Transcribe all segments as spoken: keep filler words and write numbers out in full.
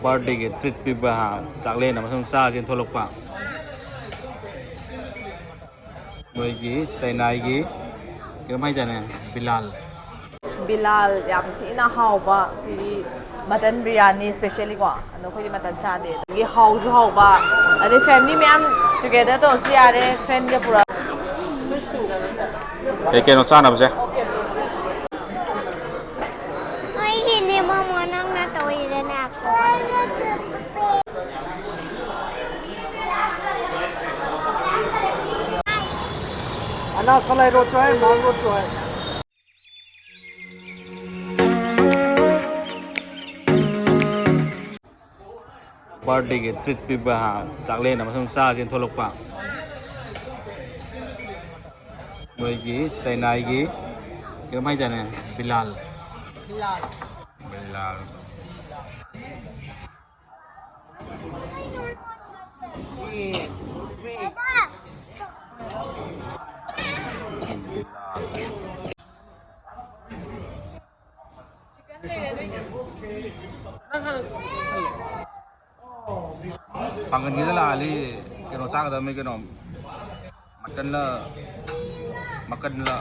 ꯕꯥꯔꯗꯦꯒꯤ treat ꯄꯤꯕ, ꯍꯥ, ꯆꯥꯛꯂꯦꯟ ꯑꯃꯁꯨꯡ ꯆꯥꯁꯦꯅ ꯊꯣꯛꯂꯛꯄ꯫ ꯃꯣꯏꯒꯤ ꯆꯩꯅꯥꯏꯒꯤ ꯀꯩꯅꯣꯝ ꯍꯥꯏꯇꯥꯔꯦ, ꯕꯤꯂꯥꯜ꯫ ꯕꯤꯂꯥꯜ ꯌꯥꯝ ꯊꯤꯅ ꯍꯥꯎꯕ ꯑꯩꯈꯣꯏꯒꯤ ꯃꯇꯟ ꯕꯤꯔꯌꯥꯅꯤ specially ꯀꯣ꯫ ꯑꯗꯣ ꯑꯩꯈꯣꯏꯗꯤ ꯃꯇꯟ ꯆꯥꯗꯦ꯫ ꯑꯗꯒꯤ ꯍꯥꯎꯁꯨ ꯍꯥꯎꯕ꯫ ꯑꯗꯩ family ꯃꯌꯥꯝ together ꯇꯧꯔꯁꯨ ꯌꯥꯔꯦ, friendꯒ ꯄꯨꯔꯛ꯫ ꯀꯩ ꯀꯩꯅꯣ ꯆꯥꯅꯕꯁꯦ? ꯑꯩꯒꯤꯅꯦ ꯃꯃꯥ, ꯅꯪꯅ ꯇꯧꯔꯤꯗꯅ꯫ ꯑꯅꯥ ꯁꯂꯥꯏ ꯔꯣꯠꯁꯨ ꯍꯥꯏ, ꯃꯥꯜ ꯔꯣꯠꯁꯨ ꯍꯥꯏ꯫ ꯕꯥꯔꯗꯦꯒꯤ ꯇ꯭ꯔꯤꯠ ꯄꯤꯕ, ꯍꯥ, ꯆꯥꯛꯂꯦꯟ ꯑꯃꯁꯨꯡ ꯆꯥꯁꯦꯅ ꯊꯣꯛꯂꯛꯄ꯫ ꯃꯣꯏꯒꯤ ꯆꯩꯅꯥꯏꯒꯤ ꯀꯩꯅꯣꯝ ꯍꯥꯏꯇꯥꯔꯦ, ꯕꯤꯂꯥꯜ꯫ ꯕꯤꯂꯥꯜ꯫ ꯕꯤꯂꯥꯜ꯫ ꯄꯥꯡꯒꯟꯒꯤꯗ ꯂꯥꯛꯑꯗꯤ ꯀꯩꯅꯣ ꯆꯥꯒꯗꯕꯅꯤ ꯀꯩꯅꯣ, ꯃꯇꯟꯂ ꯃꯀꯟꯂ꯫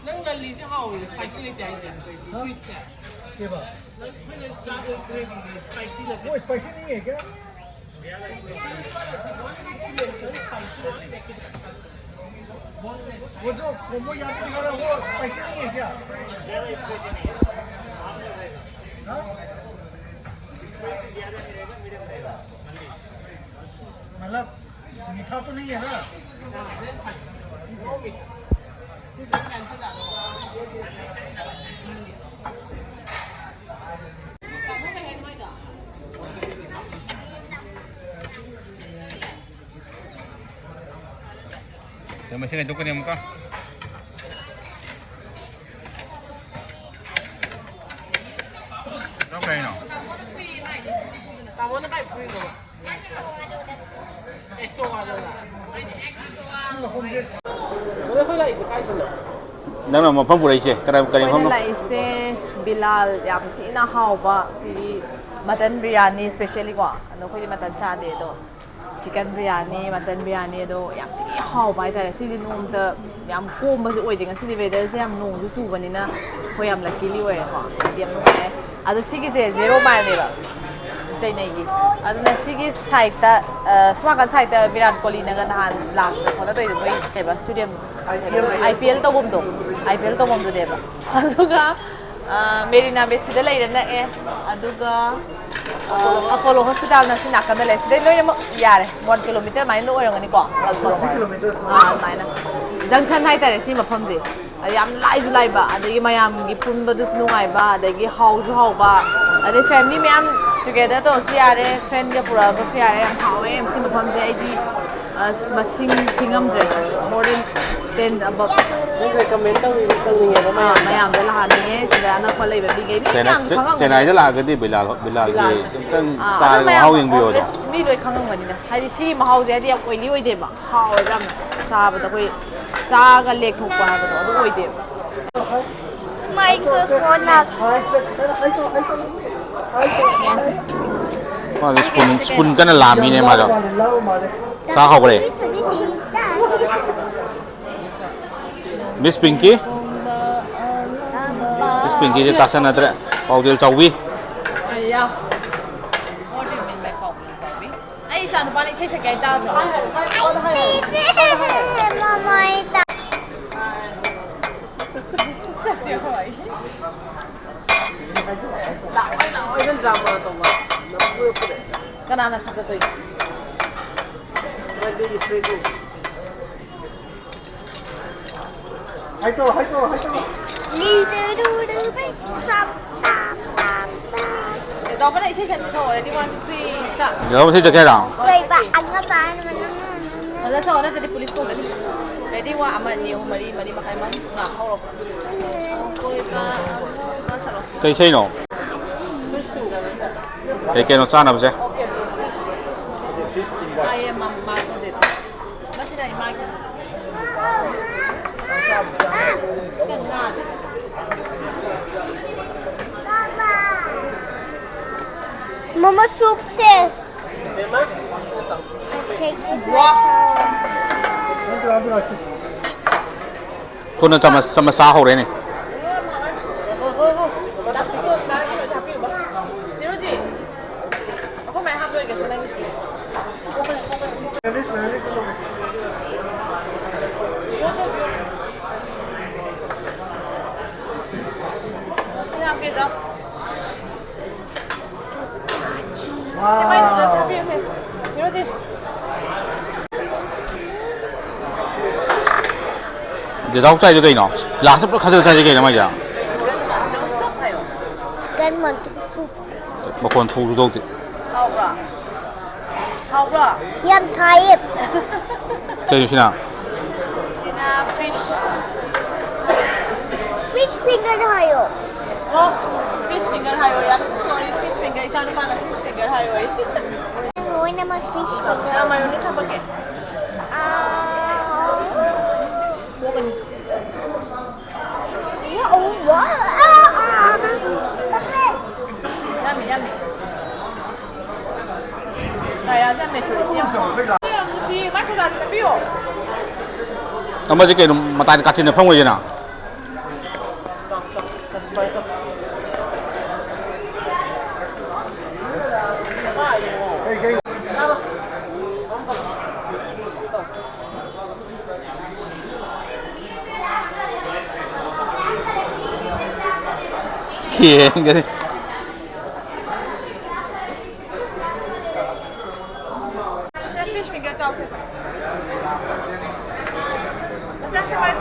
ꯅꯪ ꯂꯜꯂꯤꯁꯦ ꯍꯥꯎꯋꯦ, spicy ꯂꯩꯇꯦ ꯍꯥꯏꯁꯦ꯫ ꯍꯥ? Sweetꯁꯦ꯫ ꯀꯩꯕ? ꯅꯪ ꯑꯩꯈꯣꯏꯅ ꯆꯥꯗꯣꯏ gravyꯁꯦ spicy ꯂꯩꯇꯦ꯫ वो spicy नहीं है क्या? वो जो combo यहाँ पे दिखा रहा है, वो spicy नहीं है क्या? हाँ? मतलब, मीठा तो नहीं है ना? ꯃꯁꯤ ꯀꯩꯗꯧꯀꯅꯤ ꯑꯃꯨꯛꯀ? ꯅꯪ ꯀꯩꯅꯣ? ꯇꯥꯃꯣꯅ ꯀꯥꯏ ꯐꯨꯏꯅꯣ? ꯑꯦꯛꯁꯣ ꯋꯥꯠꯂꯕ? ꯅꯪꯅ ꯃꯐꯝ ꯄꯨꯔꯛꯏꯁꯦ ꯀꯔꯥꯏ, ꯀꯔꯤ ꯑꯩꯈꯣꯏꯅ ꯃꯐꯝꯅꯣ? ꯂꯥꯛꯏꯁꯦ ꯕꯤꯂꯥꯜ ꯌꯥꯝ ꯊꯤꯅ ꯍꯥꯎꯕ ꯑꯩꯈꯣꯏꯒꯤ ꯃꯇꯟ ꯕꯤꯔꯌꯥꯅꯤ specially ꯀꯣ꯫ ꯑꯗꯣ ꯑꯩꯈꯣꯏꯗꯤ ꯃꯇꯟ ꯆꯥꯗꯦ, ꯑꯗꯣ ꯆꯤꯀꯟ ꯕꯤꯔꯌꯥꯅꯤ, ꯃꯇꯟ ꯕꯤꯔꯌꯥꯅꯤ ꯑꯗꯣ ꯌꯥꯝ ꯊꯤ ꯍꯥꯎꯕ ꯍꯥꯏꯇꯥꯔꯦ꯫ ꯁꯤꯗꯤ ꯅꯣꯡꯃꯇ ꯌꯥꯝ ꯀꯣꯝꯕꯁꯨ ꯑꯣꯏꯗꯦ꯫ ꯉꯁꯤꯗꯤ weatherꯁꯦ ꯌꯥꯝ ꯅꯣꯡꯁꯨ ꯆꯨꯕꯅꯤꯅ ꯑꯩꯈꯣꯏ ꯌꯥꯝ luckily ꯑꯣꯏꯔꯦꯀꯣ꯫ ꯍꯥꯏꯗꯤ ꯌꯥꯝ ꯅꯨꯡꯉꯥꯏꯔꯦ꯫ ꯑꯗꯣ ꯁꯤꯒꯤꯁꯦ zero mileꯅꯦꯕ, ꯆꯩꯅꯩꯒꯤ꯫ ꯑꯗꯨꯅ ꯁꯤꯒꯤ sideꯇ, ꯑ, ꯁꯣꯝ ꯅꯥꯀꯟ sideꯇ ꯚꯤꯔꯥꯠ ꯀꯣꯂꯤꯅꯒ ꯅꯍꯥꯟ ꯂꯥꯛꯇꯅ ꯈꯣꯠꯇꯅ ꯇꯧꯔꯤꯗꯣ, ꯃꯣꯏ ꯀꯩꯕ stadium, IPL ꯇꯧꯐꯝꯗꯣ, IPL ꯇꯧꯐꯝꯗꯨꯅꯦꯕ꯫ ꯑꯗꯨꯒ, ꯑ, ꯃꯦꯔꯤꯅꯥ ꯕꯤꯆꯁꯤꯗ ꯂꯩꯔꯦ, ꯅꯛꯑꯦ꯫ ꯑꯗꯨꯒ, ꯑ, ꯑꯄꯣꯂꯣ ꯍꯣꯁꯄꯤꯇꯥꯜꯅ ꯁꯤ ꯅꯥꯀꯟꯗ ꯂꯩ꯫ ꯁꯤꯗꯩ ꯂꯣꯏꯅꯃꯛ ꯌꯥꯔꯦ꯫ One kilometre ꯑꯗꯨꯃꯥꯏꯅ ꯂꯣꯏ ꯑꯣꯏꯔꯝꯒꯅꯤꯀꯣ꯫ ꯑꯥ, ꯑꯗꯨꯃꯥꯏꯅ꯫ Junction ꯍꯥꯏꯇꯥꯔꯦ ꯁꯤ ꯃꯐꯝꯁꯦ꯫ ꯑꯗ ꯌꯥꯝ ꯂꯥꯏꯁꯨ ꯂꯥꯏꯕ, ꯑꯗꯒꯤ ꯃꯌꯥꯝꯒꯤ ꯄꯨꯟꯕꯗꯨꯁꯨ ꯅꯨꯡꯉꯥꯏꯕ, ꯑꯗꯒꯤ ꯍꯥꯎꯁꯨ ꯍꯥꯎꯕ, ꯑꯗꯩ family ꯃꯌꯥꯝ together ꯇꯧꯔꯁꯨ ꯌꯥꯔꯦ, friendꯒ ꯄꯨꯔꯛꯑꯒꯁꯨ ꯌꯥꯔꯦ꯫ ꯌꯥꯝ ꯍꯥꯎꯋꯦ ꯁꯤ ꯃꯐꯝꯁꯦ꯫ ꯑꯩꯗꯤ, ꯑꯁ, ꯃꯁꯤꯡ ꯊꯤꯉꯝꯗ꯭ꯔꯦ꯫ More than ten above꯫ ꯅꯪ recommend ꯇꯧꯅꯤꯡ-, ꯇꯧꯅꯤꯡꯉꯦꯕ ꯑꯥ, ꯃꯌꯥꯝꯗ꯫ ꯃꯌꯥꯝꯗ ꯂꯥꯛꯍꯟꯅꯤꯡꯉꯦ꯫ ꯁꯤꯗ ꯑꯅꯛꯄ ꯂꯩꯕ ꯃꯤꯈꯩ ꯃꯤ ꯆꯦꯟꯅꯥꯏ-, ꯃꯌꯥꯝ ꯈꯪꯉꯝꯒꯅꯤ꯫ ꯆꯦꯟꯅꯥꯏꯗ ꯂꯥꯛꯑꯒꯗꯤ ꯕꯤꯂꯥꯜ, ꯕꯤꯂꯥꯜꯒꯤ ꯕꯤꯂꯥꯜꯁꯦ꯫ ꯑꯝꯇꯪ ꯑꯥ, ꯑꯗꯨ ꯆꯥꯔꯒ ꯃꯌꯥꯝ ꯃꯍꯥꯎ ꯌꯦꯡꯕꯤꯌꯣꯗꯣ꯫ Always ꯃꯤ ꯂꯣꯏ ꯈꯪꯉꯝꯒꯅꯤꯗ꯫ ꯍꯥꯏꯗꯤ ꯁꯤꯒꯤ ꯃꯍꯥꯎꯁꯦ ꯍꯥꯏꯗꯤ ꯌꯥꯝ oily ꯑꯣꯏꯗꯦꯕ꯫ ꯍꯥꯎꯋꯦꯕ ꯌꯥꯝꯅ꯫ ꯆꯥꯕꯗ ꯑꯩꯈꯣꯏ ꯆꯥꯒ ꯂꯦꯛꯊꯣꯛꯄ ꯍꯥꯏꯕꯗꯣ ꯑꯗꯨ ꯑꯣꯏꯗꯦꯕ꯫ Microphone ꯃꯥꯗꯤ spoon, spoon ꯀꯟꯅ ꯂꯥꯝꯃꯤꯅꯦ ꯃꯥꯗꯣ꯫ ꯆꯥ ꯍꯧꯈ꯭ꯔꯦ꯫ Miss Pinky? Miss Pinkyꯁꯦ ꯇꯥꯁꯟꯅꯗ꯭ꯔꯦ꯫ ꯄꯥꯎꯖꯦꯜ ꯆꯥꯎꯕꯤ꯫ ꯑꯩ ꯏꯆꯥ ꯅꯨꯄꯥꯅ ꯏꯁꯩ ꯁꯛꯀꯦ ꯍꯥꯏ ꯇꯥꯗ꯭ꯔꯣ? ꯃꯃꯥꯏ ꯇꯥ-, ꯂꯥꯛꯑꯣꯏ, ꯂꯥꯛꯑꯣꯏ, ꯅꯪ drama ꯇꯧꯕ꯫ ꯀꯅꯥꯅ ꯁꯛꯀꯗꯣꯏꯅꯣ? ꯍꯥꯏꯗꯣꯛꯑꯣ, ꯍꯥꯏꯗꯣꯛꯑꯣ, ꯍꯥꯏꯗꯣꯛꯑꯣ꯫ ꯆꯦꯆꯥꯎꯕꯅ ꯏꯁꯩ ꯁꯛꯅꯤ ꯁꯛꯑꯣ, ready, one, two, three, start꯫ ꯆꯦꯆꯥꯎꯕ ꯏꯁꯩ ꯁꯛꯀꯦ ꯍꯥꯏꯔꯣ? ꯀꯩꯕ? ꯑꯉꯝꯕ ꯍꯥꯏꯅ ꯃꯅꯝ ꯅꯝ-, ꯅꯝ-, ꯅꯝ-, ꯐꯖꯅ ꯁꯛꯑꯣ, ꯅꯠꯇ꯭ꯔꯗꯤ police ꯀꯧꯗꯣꯏꯅꯤ꯫ Ready, one, ꯑꯃ, ꯑꯅꯤ, ꯑꯍꯨꯝ, ꯃꯔꯤ, ꯃꯔꯤ ꯃꯈꯥꯏ, ꯃꯉꯥ, ꯍꯧꯔꯣ꯫ ꯀꯣꯏꯕ ꯑꯉꯥꯎꯕ ꯁꯛꯂꯣ꯫ ꯀꯩ ꯏꯁꯩꯅꯣ? ꯀꯩ ꯀꯩꯅꯣ ꯆꯥꯅꯕꯁꯦ? Okay, okay. I am a market. Mama, soup se. I take this one. ꯊꯨꯅ ꯆꯥꯃꯁ, ꯆꯥꯃꯁ ꯆꯥ ꯍꯧꯔꯦꯅꯦ꯫ ꯑꯩꯈꯣꯏ ꯃꯌꯥꯝ ꯍꯥꯞꯇꯣꯏꯒꯦ ꯁꯤ ꯅꯪꯒꯤ꯫ ꯁꯤ ꯍꯥꯞꯀꯦ, ꯆꯥꯎ꯫ ꯁꯤ ꯃꯥꯏ ꯅꯨꯗꯜꯁ ꯍꯥꯞꯄꯤꯔꯁꯦ꯫ ꯁꯤꯔꯣꯗꯤ꯫ ꯗꯦꯗꯥꯎ ꯆꯥꯏꯗꯣ ꯀꯩꯅꯣ? ꯒ꯭ꯂꯥꯁꯇ ꯄꯨꯂꯞ ꯈꯥꯖꯤꯜꯂ ꯆꯥꯏꯁꯦ ꯀꯩꯅꯣ ꯃꯥꯏꯁꯦ? ꯆꯤꯛꯀꯟ ꯃꯟꯆꯨ ꯁꯨꯞ ꯍꯥꯏꯌꯣ꯫ Chicken manchow soup. ꯃꯈꯣꯟ ꯊꯣꯛꯁꯨ ꯊꯣꯛꯇꯦ꯫ ꯍꯥꯎꯕ꯭ꯔꯣ? ꯍꯥꯎꯕ꯭ꯔꯣ? ꯌꯥꯝ ꯁꯥꯏꯌꯦ꯫ ꯀꯩꯅꯣ ꯁꯤꯅ? ꯁꯤꯅ ꯐꯤꯁ꯫ ꯐꯤꯁ ꯐꯤꯡꯒꯔ ꯍꯥꯏꯌꯣ꯫ ꯑꯣ, ꯐꯤꯁ ꯐꯤꯡꯒꯔ ꯍꯥꯏꯌꯣ꯫ ꯌꯥꯝ ꯁꯣꯔꯤ, ꯐꯤꯁ ꯐꯤꯡꯒꯔ꯫ ꯏꯆꯥꯅꯨꯄꯥꯅ ꯐꯤꯁ ꯐꯤꯡꯒꯔ ꯍꯥꯏꯌꯣ ꯑꯩ꯫ ꯂꯣꯏꯅꯃꯛ ꯐꯤꯁ ꯐꯤꯡꯒꯔ꯫ ꯌꯥꯝ ꯃꯥꯏꯌꯣꯅꯦꯁ ꯍꯥꯞꯄꯛꯀꯦ꯫ ꯑꯥ꯫ ꯄꯣꯛꯀꯅꯤ꯫ Yummy, yummy. ꯀꯌꯥ ꯆꯪꯉꯦ? ꯌꯥꯝ ꯅꯨꯡꯁꯤ꯫ ꯃꯥꯏ ꯊꯧꯗꯥꯗꯤ ꯅꯞꯄꯤꯌꯣ꯫ ꯑꯃꯁꯦ ꯀꯩꯅꯣ, ꯃꯇꯥꯏꯗ ꯀꯥꯆꯤꯟꯅ ꯐꯝꯈ꯭ꯔꯤꯁꯤꯅ? ꯌꯦꯡꯒꯅꯤ꯫ ꯐꯤꯁ ꯐꯤꯡꯒꯔ ꯆꯥꯎꯁꯦ꯫ ꯃꯆꯥꯁꯦ ꯄꯥꯏ꯫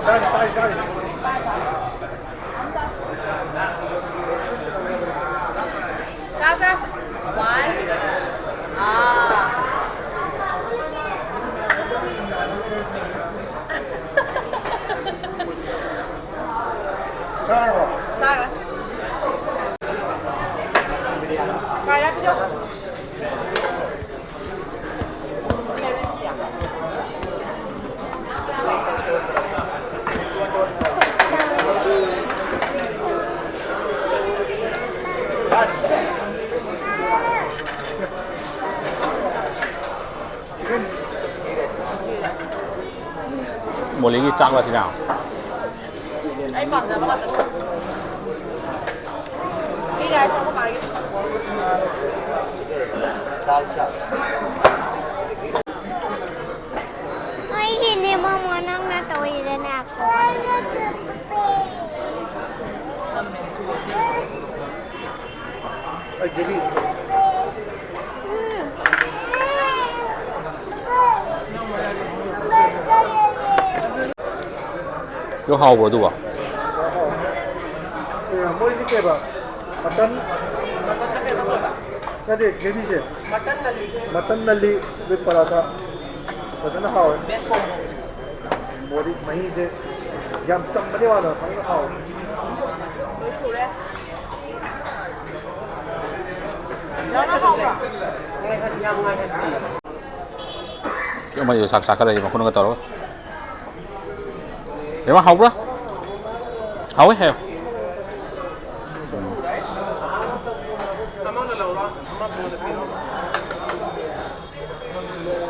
ꯆꯥꯔꯤ, ꯆꯥꯔꯤ, ꯆꯥꯔꯤ꯫ ꯆꯥ, ꯆꯥ꯫ ꯋꯥꯟ꯫ ꯑꯥ꯫ ꯆꯥꯔꯕꯣ? ꯆꯥꯔꯦ꯫ ꯀꯥꯏ ꯂꯥꯛꯄꯤꯌꯣ? Here is here. ꯃꯣꯂꯤꯒꯤ ꯆꯥꯛꯂ ꯁꯤꯅ? ꯑꯩ ꯄꯥꯝꯖꯕ ꯉꯥꯛꯇꯅꯤ꯫ ꯒ꯭ꯔꯤ ꯔꯥꯏꯁ ꯑꯃ ꯃꯥꯒꯤ꯫ ꯑꯩꯒꯤꯅꯦ ꯃꯃꯥ, ꯅꯪꯅ ꯇꯧꯔꯤꯗꯅꯦ ꯑꯦꯛꯁꯟ꯫ ꯑꯩ ꯒꯦꯕꯤ꯫ ꯑꯗꯨ ꯍꯥꯎꯕ꯭ꯔꯣ ꯑꯗꯨꯕꯣ? ꯑꯦ, ꯃꯣꯏꯁꯤ ꯀꯩꯕ? ꯃꯇꯟ? ꯅꯠꯇꯦ, ꯒꯦꯕꯤꯁꯦ꯫ ꯃꯇꯟ ꯅꯜꯂꯤ꯫ ꯃꯇꯟ ꯅꯜꯂꯤ with ꯄꯔꯥꯊꯥ꯫ ꯐꯖꯅ ꯍꯥꯎꯋꯦ꯫ ꯕꯣꯔꯤ ꯃꯍꯤꯁꯦ ꯌꯥꯝ ꯆꯝꯕꯅꯦ ꯋꯥꯅ, ꯐꯖꯅ ꯍꯥꯎꯋꯦ꯫ ꯂꯣꯏ ꯁꯨꯔꯦ꯫ ꯌꯥꯝꯅ ꯍꯥꯎꯕ꯭ꯔꯣ? ꯑꯃꯗꯤ ꯆꯥꯛ ꯆꯥꯈꯠꯂꯛꯏ ꯃꯈꯨꯟꯒ ꯇꯧꯔꯒ꯫ ꯕꯦꯝꯃ, ꯍꯥꯎꯕ꯭ꯔꯥ? ꯍꯥꯎꯋꯦ ꯍꯥꯏꯌꯣ꯫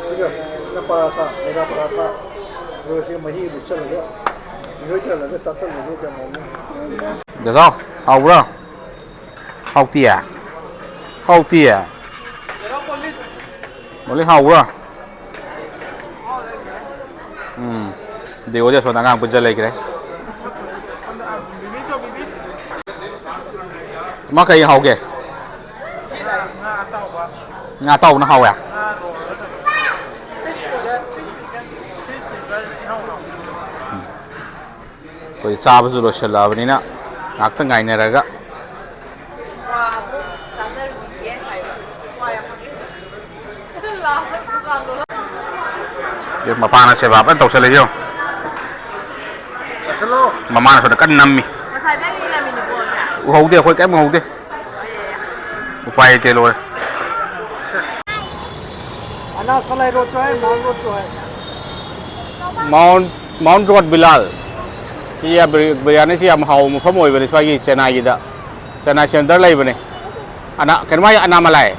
ꯁꯤꯒ, ꯁꯤꯅ ꯄꯔꯥꯊꯥ, ꯃꯦꯗꯥ ꯄꯔꯥꯊꯥ꯫ ꯑꯗꯨꯒ ꯁꯤꯒ ꯃꯍꯤ ꯂꯨꯞꯁꯜꯂꯒ, ꯏꯔꯣꯏ ꯊꯜꯂꯒ ꯆꯥꯁꯜꯂꯗꯤ ꯀꯌꯥꯝ ꯍꯥꯎꯅꯤ? ꯗꯗꯥ, ꯍꯥꯎꯕ꯭ꯔꯥ? ꯍꯥꯎꯇꯤꯌꯦ? ꯍꯥꯎꯇꯤꯌꯦ? ꯃꯣꯂꯤ, ꯍꯥꯎꯕ꯭ꯔꯥ? ꯎꯝ꯫ ꯗꯦꯑꯣꯗꯤ ꯑꯁꯣꯝꯗ ꯑꯉꯥꯡ ꯄꯨꯟꯖ ꯂꯩꯈ꯭ꯔꯦ꯫ ꯃꯥ ꯀꯩ ꯍꯥꯎꯒꯦ? ꯉꯥ ꯑꯇꯥꯎꯕꯅ ꯍꯥꯎꯋꯦ? ꯑꯩꯈꯣꯏ ꯆꯥꯕꯁꯨ ꯂꯣꯏꯁꯤꯜꯂꯛꯑꯕꯅꯤꯅ ꯉꯥꯏꯍꯥꯛꯇꯪ ꯉꯥꯏꯅꯔꯒ꯫ ꯀ꯭ꯋꯥ ꯑꯃꯨꯛ ꯆꯥꯖꯔꯨꯈꯤꯒꯦ ꯍꯥꯏꯕ꯫ ꯀ꯭ꯋꯥ ꯌꯥꯝ ꯐꯪꯉꯦ꯫ ꯂꯥꯁꯇ ꯗꯨꯀꯥꯟꯗꯣ꯫ ꯑꯦ, ꯃꯄꯥꯅ ꯁꯦꯕꯥ ꯐꯖꯅ ꯇꯧꯁꯜꯂꯛꯏ ꯌꯦꯡꯉꯣ꯫ ꯃꯃꯥꯅ ꯁꯣꯝꯗ ꯀꯟꯅ ꯅꯝꯃꯤ꯫ ꯉꯁꯥꯏꯗꯩ ꯑꯩ ꯂꯩꯔꯝꯃꯤꯅꯤꯀꯣ꯫ ꯎꯍꯧꯗꯦ, ꯑꯩꯈꯣꯏ ꯀꯔꯤꯝ ꯎꯍꯧꯗꯦ꯫ ꯎꯄꯥꯏ ꯂꯩꯇꯦ, ꯂꯣꯏꯔꯦ꯫ ꯑꯅꯥ ꯁꯂꯥꯏ ꯔꯣꯗꯁꯨ ꯍꯥꯏ, ꯃꯥꯎꯟ ꯔꯣꯗꯁꯨ ꯍꯥꯏ꯫ ꯃꯥꯎꯟ, ꯃꯥꯎꯟ ꯔꯣꯗ ꯕꯤꯂꯥꯜ꯫ ꯁꯤ ꯌꯥ-, ꯕꯤꯔ-, ꯕꯤꯔꯌꯥꯅꯤꯁꯤ ꯌꯥꯝ ꯍꯥꯎꯕ ꯃꯐꯝ ꯑꯣꯏꯕꯅꯤ ꯁ꯭ꯋꯥꯏꯒꯤ ꯆꯦꯟꯅꯥꯏꯒꯤꯗ꯫ ꯆꯦꯟꯅꯥꯏ ꯁꯦꯟꯇꯔ ꯂꯩꯕꯅꯦ꯫ ꯑꯅꯥ, ꯀꯩꯅꯣ ꯃꯥꯏ ꯑꯅꯥꯃꯂꯥꯏ?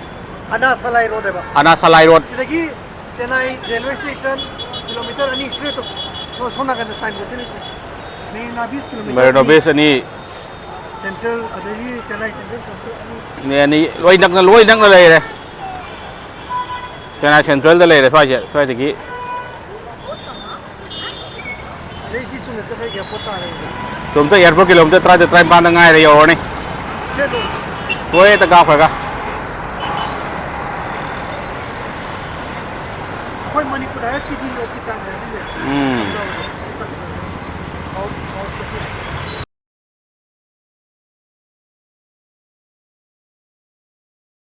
ꯑꯅꯥ ꯁꯂꯥꯏ ꯔꯣꯗ ꯍꯥꯏꯕ꯫ ꯑꯅꯥ ꯁꯂꯥꯏ ꯔꯣꯗ꯫ ꯁꯤꯗꯒꯤ ꯆꯦꯟꯅꯥꯏ ꯔꯦꯜꯋꯦ ꯁ꯭ꯇꯦꯁꯟ ꯀꯤꯂꯣꯃꯤꯇꯔ ꯑꯅꯤ straight ꯇꯣ꯫ ꯑꯣ, ꯁꯣꯝ ꯅꯥꯀꯟꯗ ꯁꯥꯏꯟ ꯕꯣꯔꯗꯇ ꯂꯩꯁꯦ꯫ ꯃꯦꯔꯤꯅꯥ ꯕꯤꯁ ꯀꯤꯂꯣꯃꯤꯇꯔ ꯃꯦꯔꯤꯅꯥ ꯕꯤꯁ ꯑꯅꯤ꯫ ꯁꯦꯟꯇ꯭ꯔꯦꯜ, ꯑꯗꯒꯤ ꯆꯦꯟꯅꯥꯏ ꯁꯦꯟꯇ꯭ꯔꯦꯜ ꯁꯦꯟꯇ꯭ꯔꯦꯜ ꯑꯅꯤ꯫ ꯅꯦ ꯑꯅꯤ ꯂꯣꯏ ꯅꯛꯅ, ꯂꯣꯏ ꯅꯛꯅ ꯂꯩꯔꯦ꯫ ꯆꯦꯟꯅꯥꯏ ꯁꯦꯟꯇ꯭ꯔꯦꯜꯗ ꯂꯩꯔꯦ ꯁ꯭ꯋꯥꯏꯁꯦ, ꯁ꯭ꯋꯥꯏꯗꯒꯤ꯫ ꯑꯗꯩ ꯁꯤ ꯆꯨꯝꯅ ꯆꯠꯄ ꯑꯦꯌꯥꯔꯄꯣꯔꯠ ꯇꯥꯔꯦ꯫ ꯆꯨꯝꯇ ꯑꯦꯌꯥꯔꯄꯣꯔꯠ ꯀꯤꯂꯣꯃꯤꯇꯔ ꯇꯔꯥꯇꯔꯦꯠ, ꯇꯔꯥꯅꯤꯄꯥꯟꯗ ꯉꯥꯏꯔꯦ, ꯌꯧꯔꯅꯤ꯫ Straight road. ꯍꯣꯏ, ꯍꯦꯛꯇ ꯀꯥꯞꯈ꯭ꯔꯒ꯫ ꯑꯩꯈꯣꯏ ꯃꯅꯤꯄꯨꯔꯗ ꯍꯥꯏꯔ ꯄꯤ ꯗꯤ ꯔꯣꯗꯀꯤ ꯆꯥꯡ ꯂꯩꯔꯗꯤ ꯂꯩꯔꯦ꯫ ꯎꯝ꯫